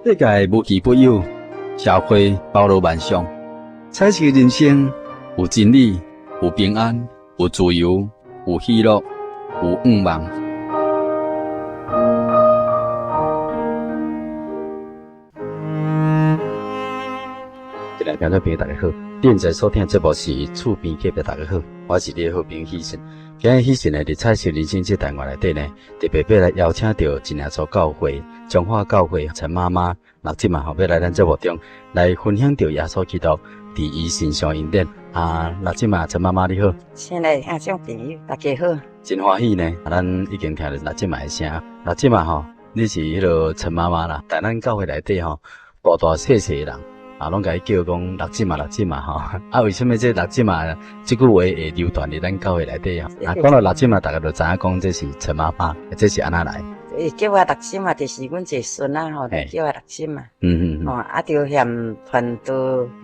世界無奇不有，社會包羅萬象，彩色人生有真理，有平安，有自由，有喜樂，有願望。親愛聽眾朋友，大家好！你現在所聽的節目是厝邊隔壁，大家好，我是你的好朋友喜信。今日喜信呢，佇彩色人生這單元內底呢，特別欲來邀請著真耶穌教會彰化教會陳媽媽，六姊嘛吼，欲來咱節目中來分享著耶穌基督佇伊身上恩典。啊，六姊嘛，陳媽媽你好。親愛聽眾朋友，大家好。真歡喜呢，咱已經聽著六姊嘛的聲。六姊嘛吼，你是彼个陳媽媽啦，在咱教會內底吼，大大細細的人。啊，攏共伊叫講六姊嘛，六姊嘛吼。啊，為啥物這六姊嘛這句話會流傳佇咱教會內底啊？啊，講到六姊嘛，逐家就知影講這是陳媽媽，這是按怎來？欸，叫我六姊嘛，就是阮一个孫仔吼，叫我六姊嘛。哦，啊，就嫌傳道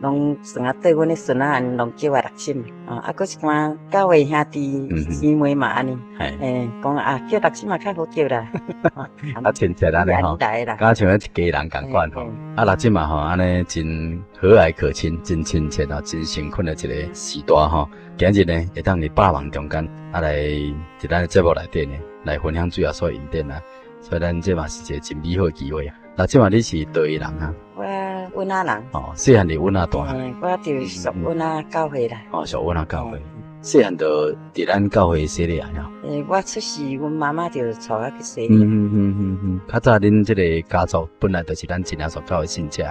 攏算啊對阮的孫仔按呢，攏叫我六姊嘛。哦，啊，閣一寡教會兄弟姊妹嘛按呢。欸，講啊，叫六姊嘛較好叫啦。啊，親切按呢吼，敢像一家人仝款吼。啊，六姊嘛吼，按呢真和藹可親，真親切吼，真誠懇的一个時代吼。今日呢，會當佇百忙中間，啊來佇咱節目內底呢，來分享主耶穌恩典啊。所以咱這嘛是一个真美好的機會啊。六姊嘛，你是佗位人啊？我阮仔人。哦，細漢佇阮仔大。我就屬阮仔教會啦。哦，屬阮仔教會。細漢就佇咱教會洗禮啊。欸，我出世，阮媽媽就帶我去洗禮。較早恁這个家族本來就是咱真耶穌教會信者，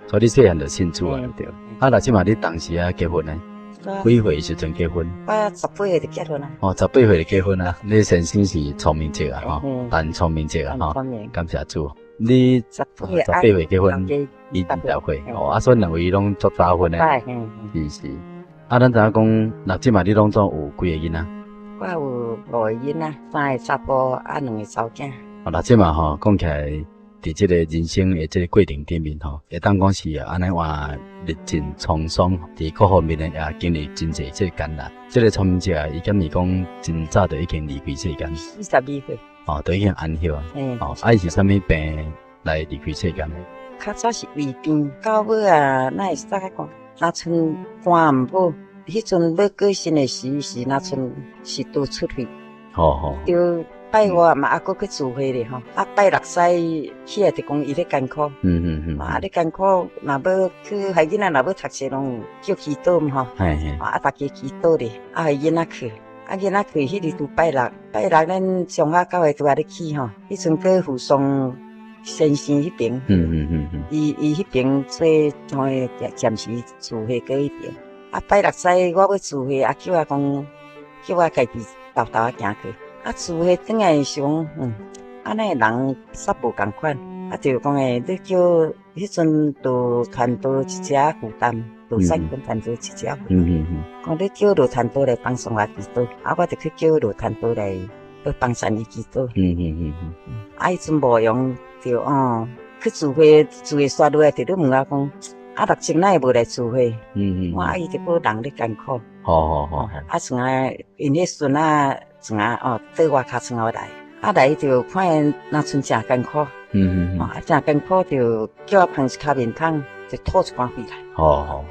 所以你細漢就信主啊，對。啊，那這馬你當時啊結婚呢？幾歲時陣結婚？我18歲就結婚啦。哦，18歲就結婚啊？你先生是聰明者啊，吼，陳聰明者啊，吼，感謝主。你18歲結婚，伊20歲，哦，啊，所以兩位攏足早婚的。是是。啊，咱知影講，那這馬你攏總有幾个囡仔？我有五个囡仔，三个查埔，啊，兩个查某囝。哦，那這馬吼，講起來，佇這个人生的這个過程頂面吼，會當講是按呢話歷盡滄桑，佇各方面呢也經歷真濟這个艱難。這个聰明者啊，伊敢是講真早就已經離開世間。42歲。哦，就已經安息啊。哦，啊，伊是啥物病來離開世間的？較早是胃病，到尾啊，哪會使講？若賰肝毋好，彼陣欲過身的時是若賰食道出血。就拜五嘛，猶閣去聚會咧吼。啊，拜六使起來就講伊咧艱苦。啊，咧艱苦，若欲去予囡仔若欲讀冊，攏叫祈禱毋吼。啊，逐家祈禱咧，啊，予囡仔去。啊，囡仔去，彼日拄拜六，拜六咱彰化教會拄仔咧去吼，彼陣閣附送。先生彼爿，伊伊彼爿做像個暫時聚會閣彼爿。啊，拜六早我欲聚會，啊叫我講，叫我家己沓沓仔行去。啊，聚會轉來是講，啊那个人煞無仝款，啊就講欸，你叫彼陣就傳道一隻負擔，就使講傳道一隻負擔。講你叫羅傳道來幫助我祈禱，啊我就去叫羅傳道來。去幫助伊祈禱。啊，彼陣無閒，就哦去聚會，聚會煞落來，就咧問我講，啊，六姊哪會無來聚會？我啊，伊就閣人咧艱苦。啊，像啊，𪜶彼孫仔，像啊，哦，佇外口像來，啊來就看見若賰誠艱苦。啊，誠艱苦就叫我捧一跤麵湯，就吐一寡血來。啊，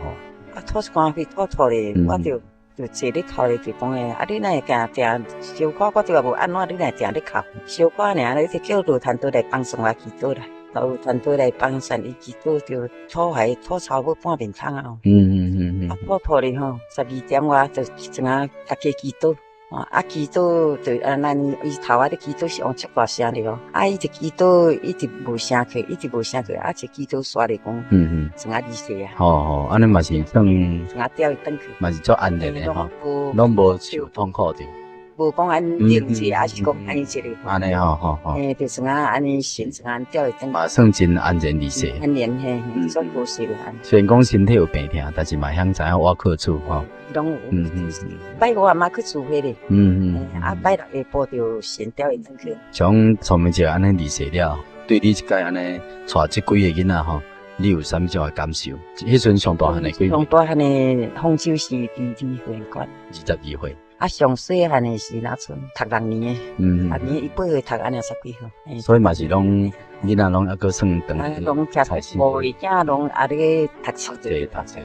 吐一寡血，吐吐咧，我就。就坐咧哭咧，就講欸，啊你哪會定定小可，我就也無按怎，你哪會定咧哭？小可爾，你就叫羅傳道來幫助我祈禱啦，羅傳道來幫助伊祈禱，就吐還吐差不多半面湯啊。啊吐吐咧吼，12點外就怎啊，逐家祈禱。啊，祈禱就啊，咱伊頭仔咧祈禱是用足大聲咧哦。啊，伊一祈禱一直無聲去，一直無聲去，啊，一祈禱煞咧講，像啊離世啊。吼吼，按呢嘛是算，像啊調伊轉去。嘛是足安然的吼，攏無受痛苦著。無講按冷者，還是講按這个。按呢吼吼吼。嘿，就像啊按呢神像按調伊轉。嘛算真安然離世。安然嘿，算無事啦。雖然講身體有病痛，但是嘛曉知影倚靠主吼。攏有。拜五阿媽去聚會咧。啊，拜六下晡就神調伊轉去。像聰明姐按呢離世了，對你這屆按呢帶這幾個囡仔吼，你有啥物種的感受？彼陣上大漢的幾歲？上大漢的方舟是22歲懸。22歲。啊，上細漢的是若賰讀六年的，六年伊八歲讀按呢十幾歲。所以嘛是攏囡仔攏猶閣算長。攏徛五個囝攏也咧讀冊。讀冊，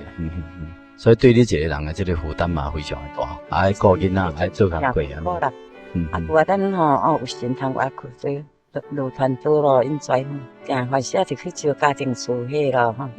所以對你一個人的這個負擔嘛非常的大，愛顧囡仔，愛做工課啊。啊，有啊，咱吼哦有神通我去做落團桌咯，𪜶跩定凡時就去招家庭主婦咯吼。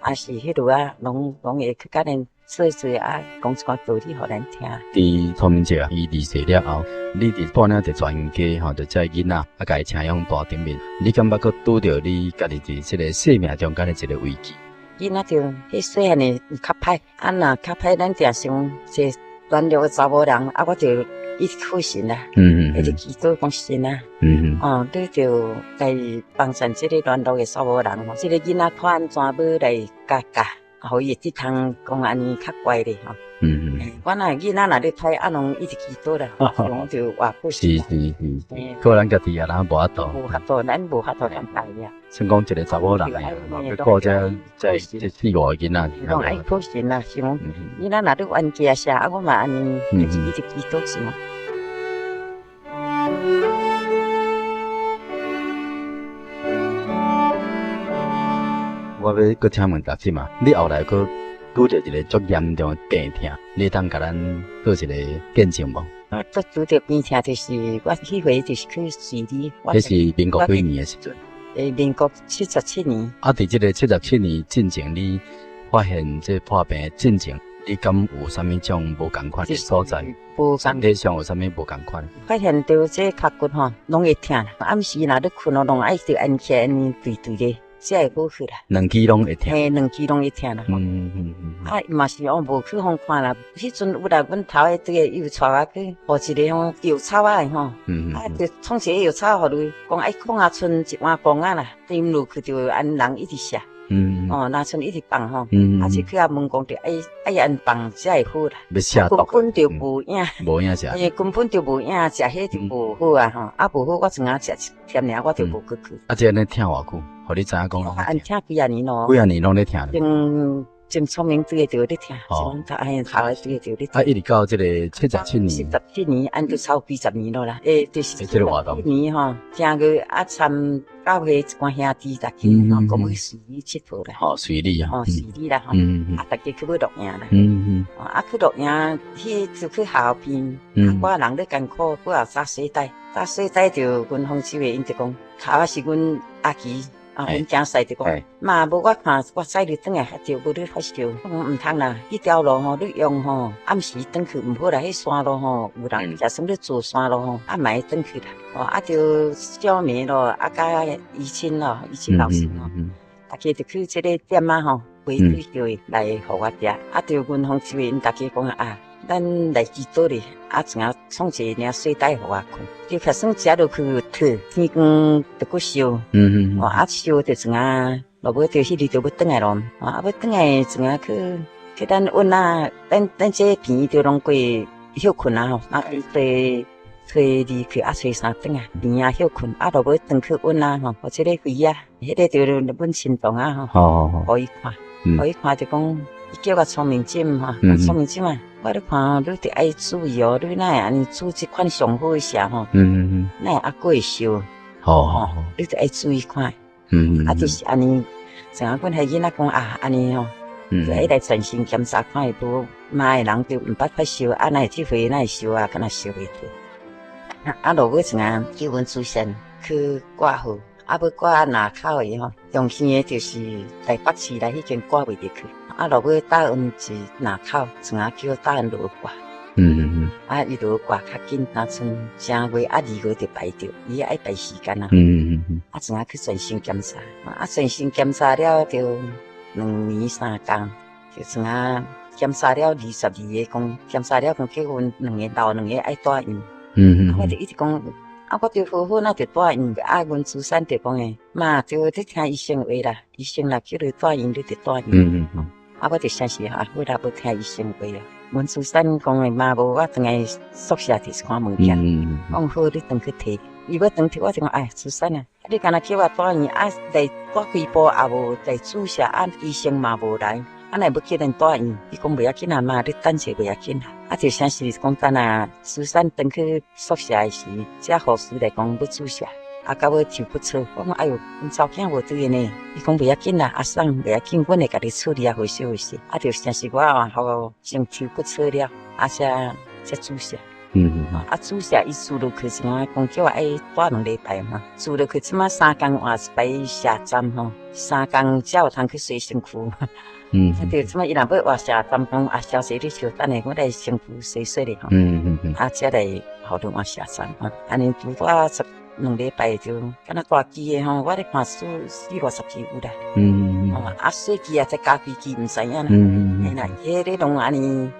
啊是彼落啊，攏攏會去共𪜶說說啊，講一寡道理予咱聽。佇聰明姐伊離世了後，你佇帶領佇全家吼，就這囡仔啊，共伊請養大頂面，你感覺閣拄著你家己佇這個生命中間的一個危機？囡仔就彼細漢的較歹，啊若較歹，咱定想這軟弱的查某人，啊我就一直苦神啊，一直祈禱講神啊，哦，你就來幫贊這個軟弱的查某人吼，這個囡仔看按怎欲來教教，予伊會得通講按呢較乖咧吼。我若囡仔若咧歹，啊攏一直祈禱啦，攏就活過是是是，個人家己也咱無法度，無法度，咱無法度通教伊啊。算講一個查某人的，去顧這這這四五個囡仔，攏愛苦神啦，是講囡仔若咧冤家啥，啊我嘛按呢一直祈禱是無。我欲閣請問大姊嘛，你後來閣拄著一個足嚴重的病痛，你會當共咱做一個見證無？我拄著病痛就是我彼回就是去水里。彼是民國幾年的時陣？民國77年。啊，佇這個七十七年進前，你發現這破病進前，你敢有啥物種無仝款的所在？無身體上有啥物無仝款？發現著這腳骨吼，攏會疼，暗時若咧睏哦，攏愛著按起來按呢對對咧，才會好去啦。兩支攏會疼。嘿，兩支攏會疼啦。啊，嘛是哦，無去予看啦。彼陣有啦，阮頭家對個又帶我去，予一個吼藥草仔的吼。啊，就創一個藥草予你，講愛控啊，賰一碗公仔啦，啉落去就按人一直瀉。哦，若賰一直放吼，啊是去遐問講著愛愛按放才會好啦。根本就無影，無影食。欸，根本就無影，食彼就無好啊吼，啊無好，我陣仔食一添爾，我就無閣去。啊，這按呢疼偌久？予你知影講。按疼幾仔年咯。幾仔年攏咧疼。真聰明，對個就咧疼，從哎頭個對個就咧疼。啊，一直到這個七十七年。七十七年，按就超幾十年咯啦。欸，就是這個活動。年吼，正月啊參教會一寡兄弟逐家吼，講欲隨禮𨑨迌啦。吼，隨禮啊。吼，隨禮啦吼。啊，逐家去欲露營啦。啊，去露營，彼就去河邊。啊，寡人咧艱苦，閣也紮洗帶，紮洗帶就阮豐州的，𪜶就講，頭仔是阮阿奇。啊，阮囝婿就講，媽無我看，我載你轉來較著，無你發燒，我講毋通啦，彼條路吼，你用吼，暗時轉去毋好啦，彼山路吼，有人假算咧做山路吼，啊嘛會轉去啦。哦，啊就小梅咯，啊佮怡清咯，怡清老師吼，逐家就去這個店仔吼，買水藥來予我食。啊，就阮豐州的𪜶逐家講啊。咱來祈禱咧，啊，怎啊創一個領睡袋予我睏，就較算食落去吐，天光就閣燒，哦，啊燒就怎啊，落尾就彼日就欲轉來咯，啊，欲轉來怎啊去去咱阮啊，咱咱這病院就攏過歇睏啊吼，啊，初初二去啊，初三轉來病院歇睏，啊，落尾轉去阮啊吼，予這個肥仔，彼個就阮親同啊吼，予伊看，予伊看就講。伊叫我聰明針吼，聰明針啊！我咧看吼，你著愛注意哦，你哪會按呢煮這款上好的食吼？哪會猶閣會燒？吼，你著愛注意看。啊，就是按呢，像阮彼囡仔講啊，按呢吼，就愛來全身檢查看會無媽的人就毋捌發燒，啊，哪會這回哪會燒啊，敢若燒袂脫。啊，落尾怎啊叫阮祖先去掛號，啊，欲掛若口的吼，中興的就是台北市內彼間掛袂入去。啊，落尾大恩是若口，怎啊叫大恩落掛？啊，伊落掛較緊，若賰正月啊二月就排著，伊愛排時間啊。啊，怎啊去全身檢查？啊，全身檢查了就兩年三工，就怎啊檢查了22個講，檢查了講叫阮兩个老兩个愛住院。我就一直講，啊，我就好好，那就住院。啊，阮主產就講的，媽，就你聽醫生話啦，醫生若叫你住院，你就住院。啊，我就相信啊，好啦，欲聽醫生話啊。阮主產講的媽無，我轉來宿舍摕一寡物件，講好你轉去提。伊欲轉提，我就講哎，主產啊，你敢若叫我住院啊，來掛幾步也無來注射，啊，醫生嘛無來。啊，若欲叫咱住院，伊講袂要緊啊，媽，你等者袂要緊啊。啊，就啥是講等啊，蘇珊轉去宿舍的時，這護士來講欲注射，啊，到尾抽骨草，我講哎喲，阮查某囝無佇呢，伊講袂要緊啦，阿桑袂要緊，阮會共你處理啊，好勢好勢。啊，就啥是我予先抽骨草了，啊，才注射。啊，注射伊注落去時陣，講叫我愛住2禮拜嘛，注落去這馬3工換一擺射針吼，3工才有通去洗身軀。啊，對，這馬伊若欲換射針，講啊，小姐你稍等下，我來身軀洗洗咧吼。啊，才來予你換射針吼，按呢拄我12禮拜就敢若大支的吼，我咧看四五十支有啦。啊，細支啊，再加幾支毋知影啦。嘿啦，彼个攏按呢，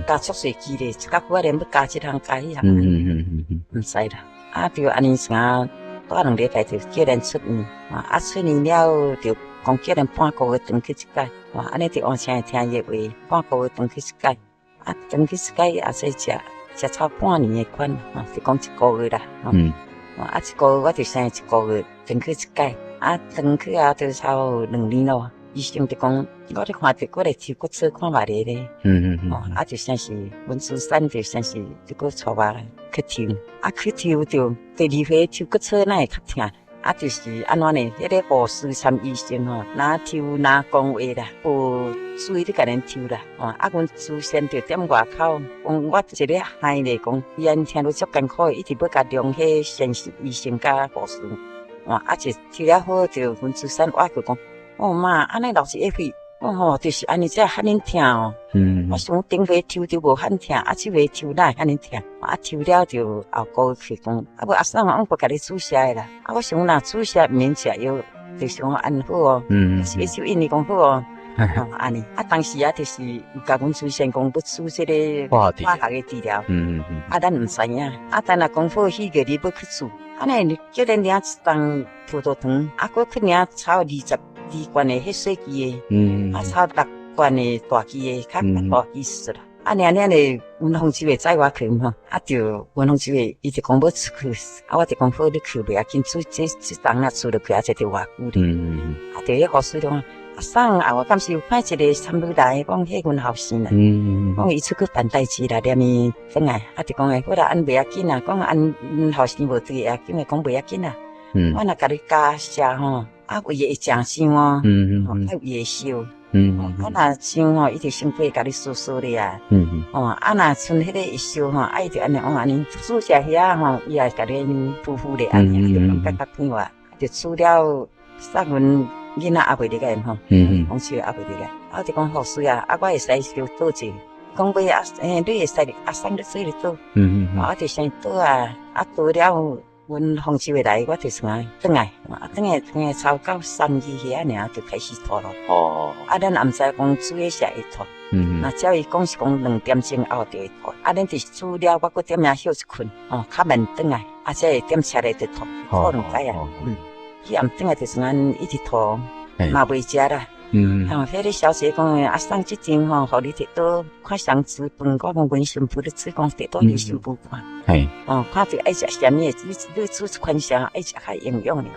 加足濟支咧，一較久啊，連欲加這項加彼項。毋知啦，啊，就按呢啥，住2禮拜就叫咱出院，啊，出院了就講叫咱半個月轉去一擺，哇，按呢就完全會聽伊的話，半個月轉去一擺，啊，轉去一擺也使食食超半年的款，吼，就講一個月啦，啊，一個月我就先一個月轉去一擺，啊，轉去啊，就差2年咯。醫生就講，我咧看著我來抽骨草看覓咧咧，啊，就先是阮蘇珊就先是就閣帶我去抽，啊，去抽就第二回抽骨草哪會較疼？啊，就是按怎呢？彼個護士參醫生吼，若抽若講話啦，無注意咧共恁抽啦，吼，啊，阮祖先就踮外口，講我一個害咧，講伊按聽著足艱苦的，一直欲共量彼先生醫生佮護士，吼，啊，就抽了好，就阮祖先我就講，哦媽，按呢留一個血，我吼就是按呢才會遐爾疼哦。我想頂回抽就無遐疼，啊，這回抽哪會遐爾疼？啊，抽了就後個月去講，啊無阿嫂，我閣共你注射的啦。啊，我想若注射毋免食藥，就想按呢好哦。伊就應伊講好哦。吼，按呢，啊，當時啊，就是有共阮祖先講欲做這个化學的治療。啊，咱毋知影，啊，但若講好，彼個你欲去做，按呢叫咱領一筒葡萄糖，啊，閣去領超22罐的彼細支的，啊，超6罐的大支的，較大支說啦。啊，爾爾咧，阮洪志偉載我去吼，啊，就阮洪志偉伊就講欲出去，啊，我就講好，你去袂要緊，做這這筒若出落去，啊，這著偌久咧。啊，就彼護士講，阿桑啊，我敢是有派一個參女來，講彼阮後生啦，講伊出去辦代誌啦，連伊轉來，啊，就講好啦，按袂要緊啦，講按後生無佇會緊的，講袂要緊啦。我若共你加射吼，啊，胃會誠傷哦，啊，胃會燒。啊，若傷吼，伊就身軀會共你挲挲咧啊。哦，啊，若賰彼个會燒吼，啊，伊就按呢，哦，按呢注射遐吼，伊也共你敷敷咧，按呢，就感覺較快活。就煮了送阮囡仔猶未入來吼，講笑猶未入來，啊，我就講護士啊，啊，我會使小倒者，講尾啊，欸，你會使阿桑你做咧倒。啊，我就先倒啊，啊，倒了。阮洪志偉來，我就想轉來，啊，轉來轉來，超到三二遐爾就開始吐咯。啊，咱也毋知講煮彼時會吐。若照伊講是講2點鐘後就會吐。啊，咱就是煮了，我閣踮遐歇一睏，哦，較慢轉來，啊，才會踮車內就吐，吐2擺啊。彼暗轉來就是按呢一直吐，嘛袂食啦。吼，彼个小姐講，阿桑這張吼，予你佇佗看誰煮飯，我講阮新婦咧煮，講佇佗你新婦看。哦，看著愛食啥物的，你你煮一款啥愛食較營養的。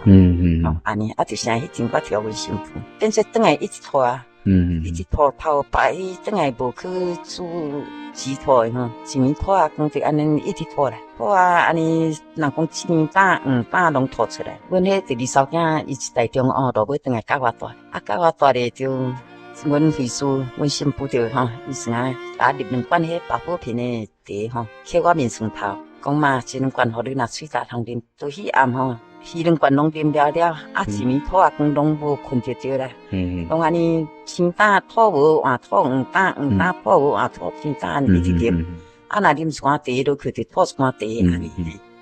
哦，按呢，啊，就是彼陣我調阮新婦，變做轉來一直吐啊。一直吐頭擺，轉來無去煮雞吐的吼，一暝吐啊，講就按呢一直吐啦，吐啊，按呢人講青膽黃膽攏吐出來。阮彼第二查某囝伊一台中午落尾轉來佮我蹛，啊，佮我蹛咧就阮秘書，阮新婦就吼，伊啥啊入兩罐彼百寶瓶的茶吼，抾我面床頭，講媽，這兩罐予你若喙焦通啉，到彼暗吼。彼兩罐攏啉了了，啊，一暝吐啊，光攏無睏著著啦。攏按呢青膽吐無換吐黃膽，黃膽吐無換吐青膽，一直啉。啊，若啉一罐茶落去，就吐一罐茶按呢。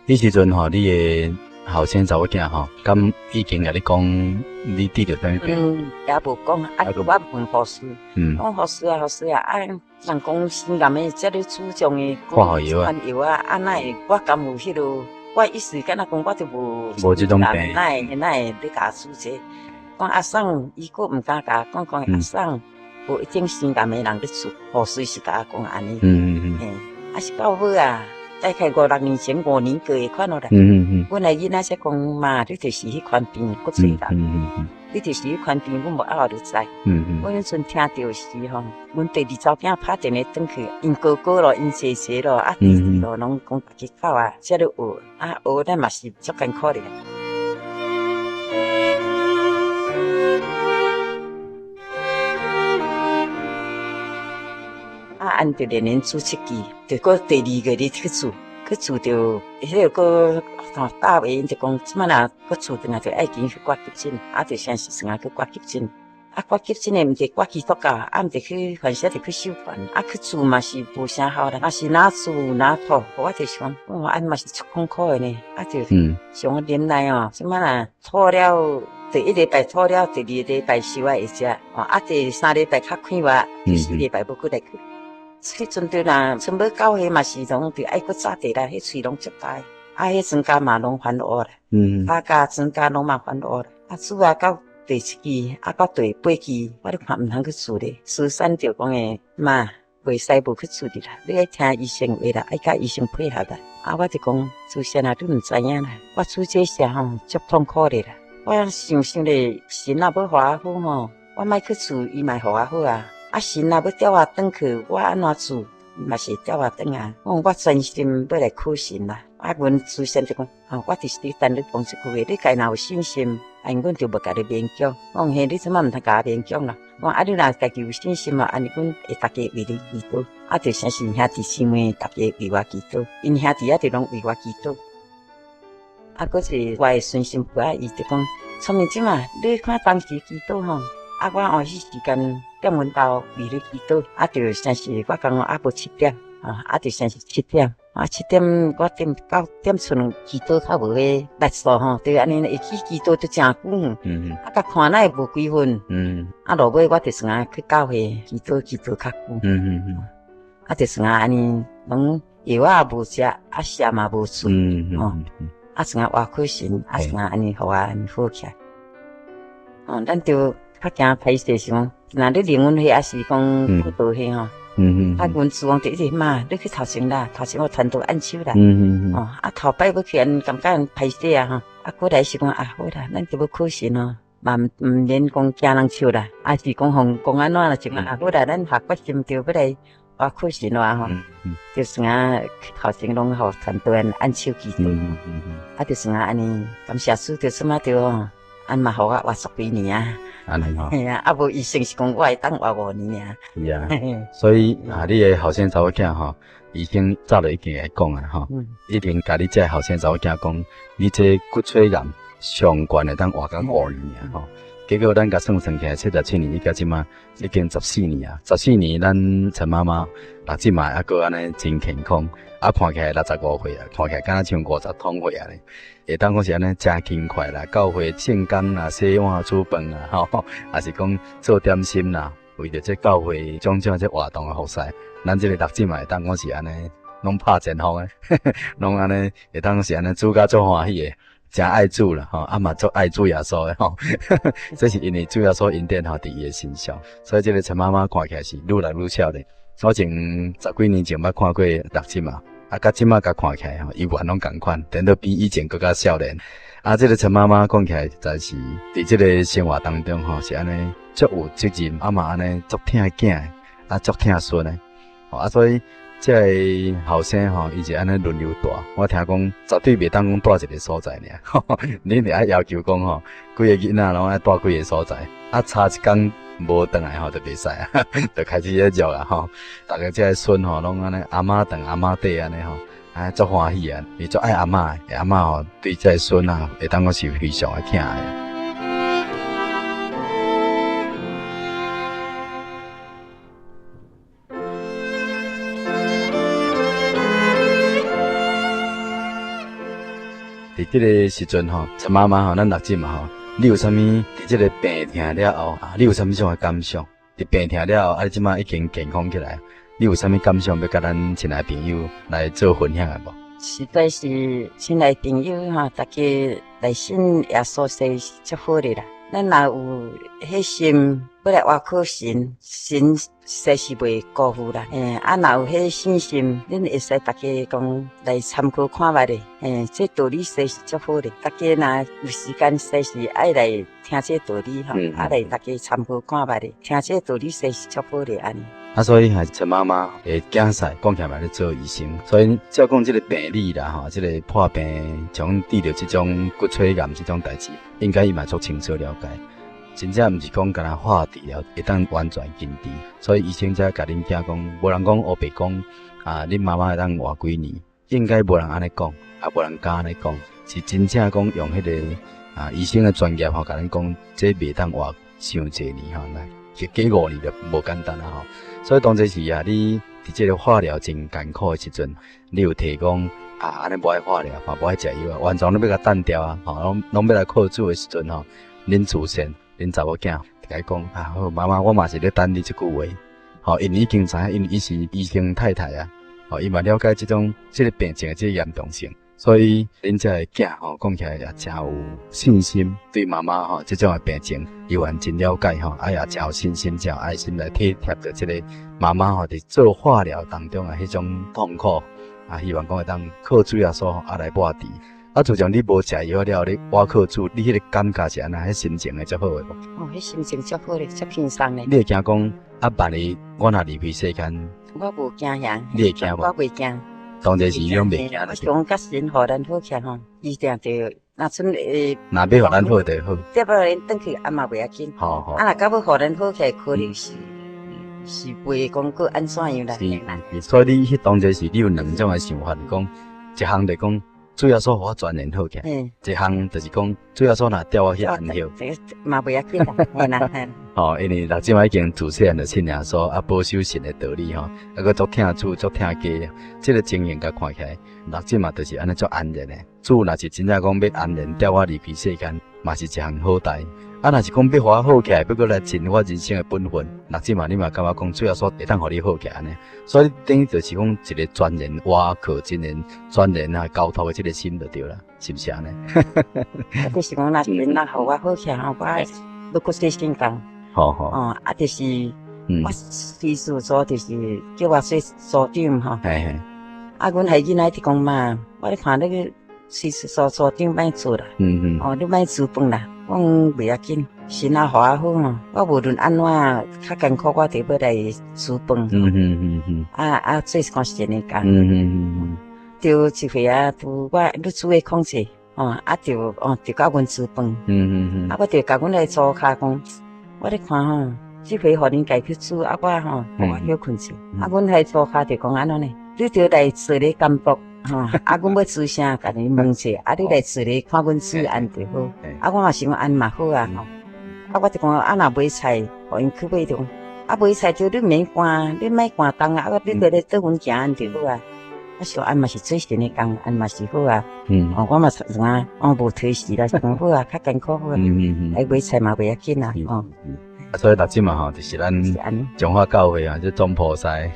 彼時陣吼，你的後生查某囝吼，敢已經共你講你得著啥物病？嗯，也無講，啊，我問護士，講護士啊，護士啊，啊，人講心癌的這咧主張的化學藥啊，藥啊，啊，哪會我敢有彼落？我意思敢若講，我就無無這種病，哪會哪會欲共煮這個？講阿桑，伊閣毋敢共我講講阿桑，無一種心癌的人咧煮，護士是共我講按呢。嘿，啊是到尾啊，大概五六年前五年過的款咯啦。阮的囡仔才講媽，你就是彼款病骨髓癌。你就是彼款病，阮無拗就知。阮彼陣聽著時吼，阮第二查某囝拍電話轉去，𪜶哥哥咯，𪜶姐姐咯，啊弟弟咯，攏講逐家到啊，才咧學，啊學咱嘛是足艱苦的。啊，按就連連煮七支，就閣第二個日去煮，去煮著，彼個閣大衛𪜶就講，這擺若閣煮轉來就愛緊去掛急診，啊，就先是算啊去掛急診。啊，掛急診的毋是掛基督教，啊，毋是去反正就去收錢，啊，去住嘛是無啥效啦，嘛是若住若吐，我就是講，哦，按嘛是足痛苦的呢，啊，就想忍耐哦，這擺若吐了，第一禮拜吐了，第二禮拜燒啊會食，哦，啊，第三禮拜較快活，第四禮拜欲閣來去。彼陣對啦，剩欲九歲嘛是攏著愛閣紮地啦，彼喙攏足大，啊，彼莊家嘛攏反烏啦，啊，家莊家攏嘛反烏啦，啊，煮啊到第七支，啊到第八支，我咧看毋通去住咧，蘇珊就講的媽，袂使無去住的啦，你愛聽醫生話啦，愛佮醫生配合啦。啊，我就講，蘇珊啊，你毋知影啦，我煮這食吼足痛苦的啦，我想想咧，神若欲予我好吼，我莫去住，伊嘛會予我好啊。啊，神若欲調我轉去，我按怎做，伊嘛是調我轉啊。我講我專心欲來靠神啦。啊，阮祖先就講，吼，我就是咧等你講這句話，你家若有信心，啊，阮就無共你勉強。我講嘿，你這擺毋通共我勉強啦。我講啊，你若家己有信心啊，按呢阮會逐家為你祈禱。啊，就誠是兄弟姊妹，逐家為我祈禱，𪜶兄弟仔就攏為我祈禱。啊，閣一個我的孫媳婦啊，伊就講，聰明這嘛，你看當時祈禱吼。啊，我哦，彼時間踮阮兜為你祈禱，啊，就誠是我感覺啊無七點，啊，就誠是七點，啊七點我踮九點出祈禱較無彼力數吼，就按呢會去祈禱就誠久，啊，共看哪會無幾分，啊，落尾我就算去教會祈禱祈禱較久，啊，就算按呢，攏藥仔也無食，啊，瀉嘛無注，吼，啊，算倚靠神，啊，算按呢予我按呢好起來，哦，咱就。較驚歹勢是講，若你靈恩會抑是講輔導會吼，啊，阮主翁就一直罵，你去頭前啦，頭前有傳道按手啦，哦，啊頭擺欲去，按感覺歹勢啊吼，啊過來是講啊好啦，咱就欲靠神哦，嘛毋免講驚人笑啦，啊是講予講按怎啦，就啊好啦，咱下決心就欲來倚靠神啦吼，就算啊頭前攏予傳道按按手祈禱，啊就算按呢，感謝主就這麼著吼。按嘛，予我活十幾年啊！按呢吼。嘿啊，啊無醫生是講我會當活五年爾。是啊，所以啊，你的後生查某囝吼，醫生早就已經會講啊吼，已經共你這後生查某囝講，你這骨髓癌上懸會當活到五年爾吼。結果咱共算算起來，77年伊到這馬已經十四年啊，十四年咱陳媽媽六這馬猶閣按呢真健康，啊看起來65歲啊，看起來敢若像五十通歲按呢，會當講是按呢誠勤快啦，教會聖工啦，洗碗煮飯啦，吼，抑是講做點心啦，為著這教會種種這活動的服侍，咱這個六姊嘛會當講是按呢，攏拍前鋒的，攏按呢會當是按呢煮甲足歡喜的。誠愛主啦，吼，啊嘛足愛主耶穌的吼，這是因為主耶穌恩典吼佇伊的身上，所以這個陳媽媽看起來是愈來愈少年。我前十幾年前捌看過六姊嘛，啊，佮這馬共看起來吼，猶原攏仝款，顛倒比以前閣較少年。啊，這個陳媽媽講起來實在是佇這個生活當中吼，是按呢足有責任，啊嘛按呢足疼囝的，啊足疼孫的，啊所以。這个後生吼，伊是按呢輪流蹛。我聽講，絕對袂當講蹛一个所在爾。恁著愛要求講吼，幾个囡仔攏愛蹛幾个所在。啊，差一工無轉來吼，就袂使啊，就開始咧熱啊吼。逐个這个孫吼，攏按呢阿嬤轉阿嬤綴按呢吼，啊足歡喜啊，伊足愛阿嬤的，阿嬤吼對這个孫啊，會當講是非常的疼愛。佇這个時陣吼，陳媽媽吼，咱六姊嘛吼，你有啥物佇這个病痛了後啊？你有啥物種的感想？佇病痛了後，啊，你這馬已經健康起來，你有啥物感想欲佮咱親愛朋友來做分享的無？實在是親愛朋友哈，大家來信耶穌是足好的啦。咱若有彼心欲來倚靠神，神實是袂辜負啦。嘿，啊，若有彼信心，恁會使逐家講來參考看覓咧。嘿，這道理實是足好咧。逐家若有時間，隨時愛來聽這道理吼，啊來逐家參考看覓咧，聽這道理實是足好咧，按呢。啊，所以還陳媽媽的囝婿講起來嘛咧做醫生，所以照講這個病理啦吼，這個破病像治著這種骨髓癌這種代誌，應該伊嘛足清楚了解。真正毋是講干焦化治療會當完全根治，所以醫生才共恁囝講，無人講烏白講啊，恁媽媽會當活幾年，應該無人按呢講，也無人敢按呢講，是真正講用彼個啊醫生的專業吼，共恁講，這袂當活傷濟年吼，來過5年就無簡單啊吼。所以當陣時啊，你佇這個化療真艱苦的時陣，你有提講啊，按呢無愛化療，嘛無愛食藥啊，完全攏欲共擲掉啊，吼，攏攏欲來靠主的時陣吼，恁祖先。恁查某囝就共伊講啊，好，媽媽，我嘛是咧等你這句話，吼，因為已經知影，因為伊是醫生太太啊，吼，伊嘛了解這種這個病情的這個嚴重性，所以恁這个囝吼講起來也誠有信心，對媽媽吼這種的病情，伊完真了解吼，啊也誠有信心，誠有愛心來體貼著這個媽媽吼佇做化療當中的彼種痛苦，啊，希望講會當靠主耶穌啊來抹除。啊，自從你無食藥了，你倚靠主，你彼個感覺是按怎？彼心情會足好的無？哦，彼心情足好咧，足輕鬆咧。你會驚講啊？萬一我若離開世間，我無驚嚇。你會驚無？我袂驚。當陣時攏袂驚。我想佮神予咱好起來吼，伊定著若賰會。若欲予咱好就好。對不？咱轉去啊嘛袂要緊。好好。啊，若到尾予咱好起來，可能是是袂講閣按怎樣啦。是，所以你彼當陣時，你有兩種的想法，講一項就講。主耶穌予我全然好起來，一項就是講主耶穌若調我去安息，嘛袂要緊啦，嘿啦嘿。吼，因為六姊嘛已經自細漢就信耶穌，啊保守神的道理吼，啊閣足疼主足疼家，這個情形共看起來，六姊嘛就是按呢足安然的。主若是真正講欲安然調我離開世間，嘛是一項好代。啊，若是講欲予我好起來，欲閣來盡我人生的本分，六姊嘛，你嘛感覺講主耶穌會當予你好起來按呢？所以等於就是講一個全然倚靠，真然全然啊交託的這個心就對啦，是毋是按呢？就是講若神若予我好起來吼，我欲閣做聖工。好好。哦，啊，就是我隨時做，就是叫我做組長吼。嘿嘿。啊，阮彼囡仔一直講媽，我咧看你個炊事組組長莫做啦。哦，你莫煮飯啦。我講袂要緊，神若予我好吼，我無論按怎較艱苦，我就欲來煮飯。啊啊，做一寡神的工。著一回啊，拄我女子的控制，哦，啊，就哦，就教阮煮飯。啊，我就共阮的組跤講，我咧看吼，這回予恁家去煮，啊，我吼，予我歇睏者。啊，阮彼組跤就講按怎呢？你著來做咧監督。吼，啊，阮欲煮啥，共你問者，啊，你來坐咧看阮煮按就好。啊，我嘛想按嘛好啊，吼。啊，我就講啊，若買菜，予𪜶去買就講，啊，買菜就你免趕，你莫趕動啊，啊，你佇咧綴阮行按就好啊。啊，想按嘛是做神的工，按嘛是好啊。哦，我嘛知影，我無推辭啦，想好啊，較艱苦好啊。來買菜嘛袂要緊啊，吼。啊，所以六姊嘛吼，就是咱彰化教會啊，這總鋪師，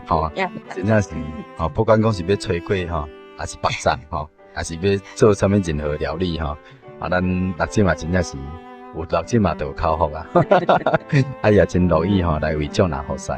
吼，真正是吼，不管講是欲炊粿吼，抑是縛粽吼，抑是欲做啥物任何料理吼，啊，咱六姊嘛真正是有六姊嘛就有口福啊，啊也真樂意吼來為眾人服侍。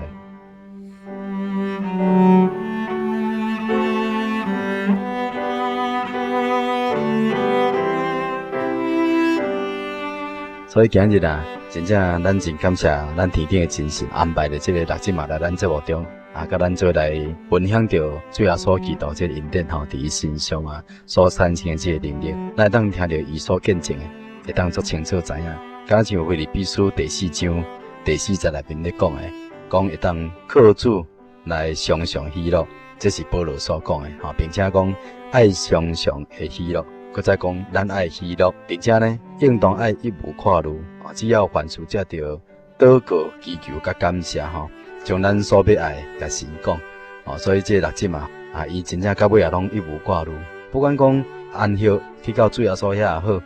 所以今日啊，真正咱真感謝咱天頂的真神安排的這個六姊嘛來咱節目中，啊，佮咱做伙來分享著主耶穌基督這個恩典吼，佇伊身上啊所產生的這個能力，咱會當聽著伊所見證的，會當足清楚知影。敢像腓立比書第四章第四節內面咧講的，講會當靠主來常常喜樂，這是保羅所講的吼，並且講愛常常的喜樂，閣再講咱愛喜樂，並且呢，應當愛一無掛慮，只要凡事藉著禱告、祈求佮感謝吼，將咱所欲愛的共神講，哦，所以這個六姊嘛，啊，伊真正到尾也攏一無掛慮，不管講安息去到主耶穌遐也好，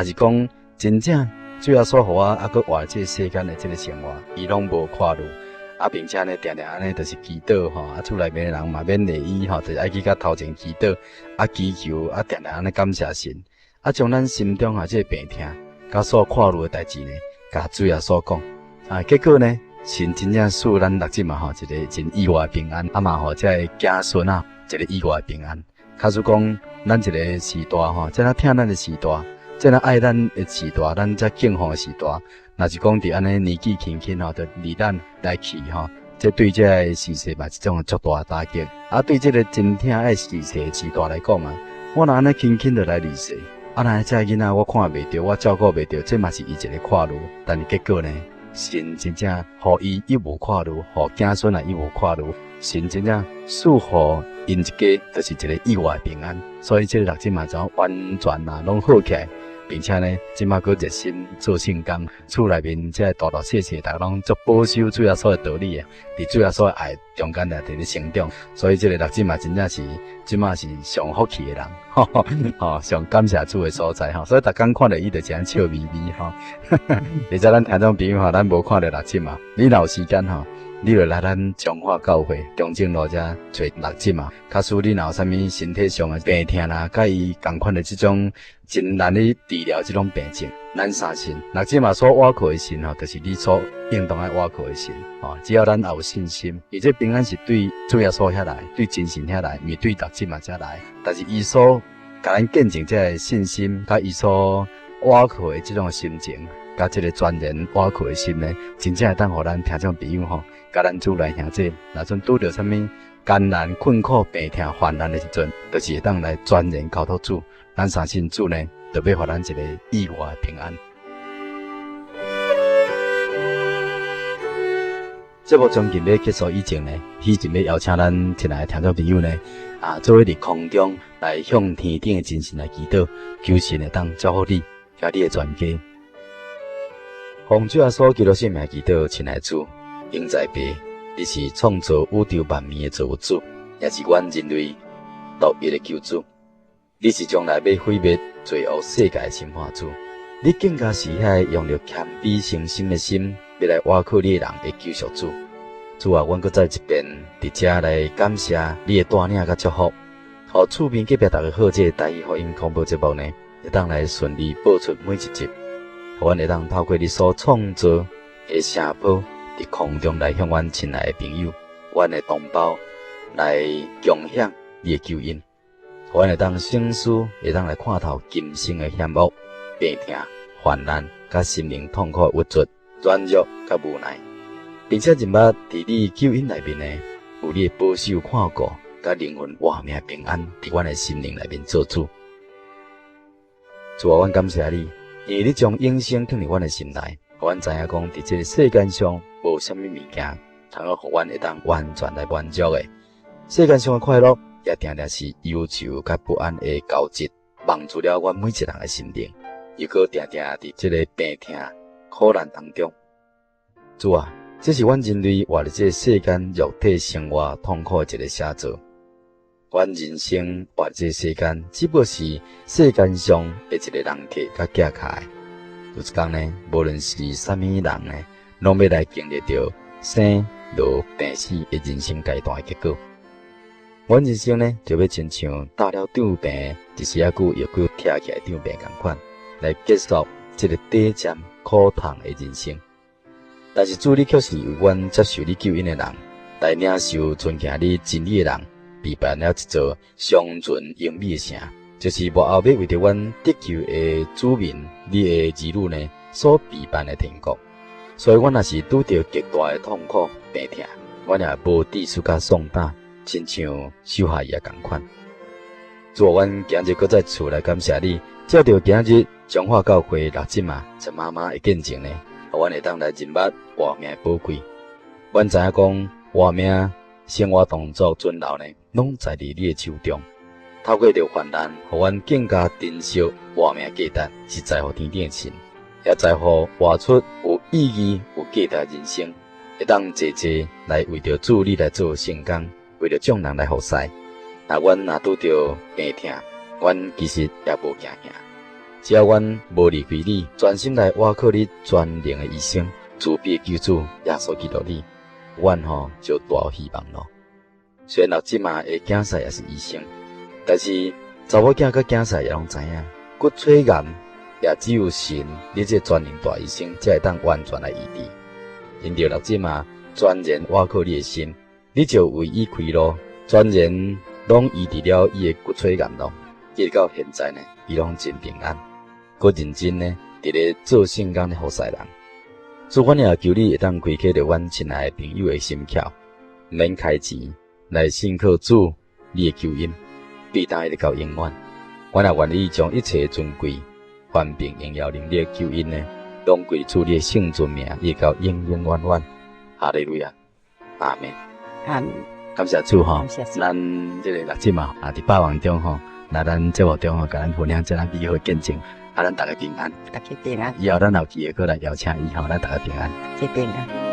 抑是講真正主耶穌予我猶閣活這個世間的這個生活，伊攏無掛慮。啊，並且呢，定定按呢，就是祈禱吼，啊，厝內面的人嘛免理伊吼，就是愛去佮頭前祈禱，啊，祈求，啊，定定按呢感謝神，啊，將咱心中啊這個病痛，佮佮所看慮的代誌呢，共主耶穌講。啊，結果呢，神真正賜咱六姊嘛吼，一个真意外的平安，啊嘛予這个子孫啊，一個意外的平安。假使講咱一个序大吼，這若疼咱的序大，這若愛咱的序大，咱遮敬奉的序大，若是講佇按呢年紀輕輕吼，就離咱來去吼，這對這个時勢嘛是一種足大的打擊。啊，對這个真疼愛時勢的序大來講啊，我若按呢輕輕就來離世，啊，若這个囡仔我看袂著，我照顧袂著，這嘛是伊一个闊慮。但是結果呢，神真正予伊一無闊慮，予子孫也一無闊慮，神真正賜予𪜶一家，就是一个意外平安。所以這个六姊嘛就完全啊，攏好起來，並且呢，這馬閣熱心做聖工，厝內面這大大細細，逐家攏足保守主耶穌的道理的，佇主耶穌的愛中間來佇咧成長。所以這个六姊嘛真正是這馬是上福氣的人，吼，上感謝主的所在吼。所以逐工看著伊就這樣笑眯眯吼。而且咱聽眾朋友吼，咱無看著六姊嘛，你若有時間吼，你就來咱彰化教會中正路遮揣六姊嘛。假使你若有啥物身體上的病痛啦，佮伊仝款的這種真難去治療這種病症，咱相信六姊嘛所倚靠的神吼，就是你所應當愛倚靠的神吼。只要咱有信心，而這平安是對主耶穌遐來，對真神遐來，毋是對六姊嘛遮來。但是伊所共咱見證這个信心，佮伊所倚靠的這種心情，佮這个全然倚靠的心呢，真正會當予咱聽眾朋友吼，佮咱主內兄弟，若陣拄著啥物艱難困苦、病痛、患難的時陣，就是會當來全然交託主。咱相信主呢，就欲予咱一个意外的平安。節目將近欲結束以前呢，喜神欲邀請咱親愛的聽眾朋友呢，啊，做伙佇空中來向天頂的真神來祈禱，求神會當祝福你，佮你的全家。奉主耶穌基督聖名祈禱，親愛的主，永在父，你是創造宇宙萬物的造物主，也是阮人類獨一的救主。你是將來欲毀滅罪惡世界的審判主，你更加是遐個用著謙卑誠心的心，欲來倚靠你的人的救贖主。主啊，阮閣再一遍佇遮來感謝你的帶領佮祝福，予厝邊隔壁逐家好這个台語福音廣播節目呢，會當來順利播出每一集，予阮會當透過你所創造的聲波，佇空中來向阮親愛的朋友、阮的同胞來共享你的救恩。阮會當省思，會當來看透今生的險惡、病痛、患難，佮心靈痛苦的鬱卒、軟弱佮無奈，並且認捌佇你救恩內面呢，有你的保守看顧，佮靈魂活命平安，佇阮的心靈內面做主。主啊，阮感謝你，因為你將永生囥佇阮的心內，予阮知影講，佇這个世間上無啥物物件，通好予阮會當完全來滿足的。世間上的快樂，也定定是憂愁佮不安的交織，蒙住了阮每一人的心靈，又閣定定佇這个病痛苦難當中。主啊，這是阮人類活佇這个世間肉體生活痛苦的一个寫照。阮人生活這个世間，只不過是世間上的一个人客佮寄跤的。有一工呢，無論是啥物人呢，攏欲來經歷著生老病死的人生階段的結果。阮人生呢，就欲親像搭了帳棚，一時仔久又閣拆起來帳棚仝款，來結束這个短暫苦痛的人生。但是主，你卻是為阮接受你救恩的人，來領受遵行你真理的人，預備了一座上尊榮美的城，就是幕後欲為著阮得救的子民，你的兒女呢所備辦的天國。所以，阮若是拄著極大的痛苦病痛，阮也無致輸佮喪膽。親像守下伊仔仝款。主啊，阮今日閣再次來感謝你，藉著今日彰化教會六姊嘛陳媽媽的見證呢，予阮會當來認捌活命的寶貴。阮知影講活命、生活動作、存留呢，攏在佇你的手中。透過著患難，予阮更加珍惜活命價值，是在乎天頂的神，也在乎活出有意義、有價值的人生，會當齊齊來為著主你來做聖工。為著眾人來服侍，若阮若拄著病痛，阮其實也無驚嚇。只要阮無離開你，專心來倚靠你全能的醫生，慈悲救主耶穌基督你，阮吼就大有希望咯。雖然六姊嘛的囝婿也是醫生，但是查某囝佮囝婿也攏知影，骨髓癌也只有神，你這個全能大醫生，才會當完全來醫治。因著六這馬全然倚靠你的心，你就為伊開路，全然攏醫治了伊的骨髓癌咯。直到現在呢，伊攏真平安，閣認真呢，佇咧做聖工咧服侍人。主，阮也求你會當開啟著阮親愛的朋友的心竅，毋免開錢來信靠主你的救恩，必當一直到永遠。阮也願意將一切尊貴、權柄、榮耀、能力、救恩呢，攏歸主你的聖尊名，一直到永永遠遠。哈利路亞，阿門。阿門。感謝主吼，咱這個六姊嘛，啊，佇百忙中吼，來咱節目中吼，共咱分享這美好見證，啊，咱大家平安。大家平安。以後咱有機會閣來邀請伊吼，咱大家平安。大家平安。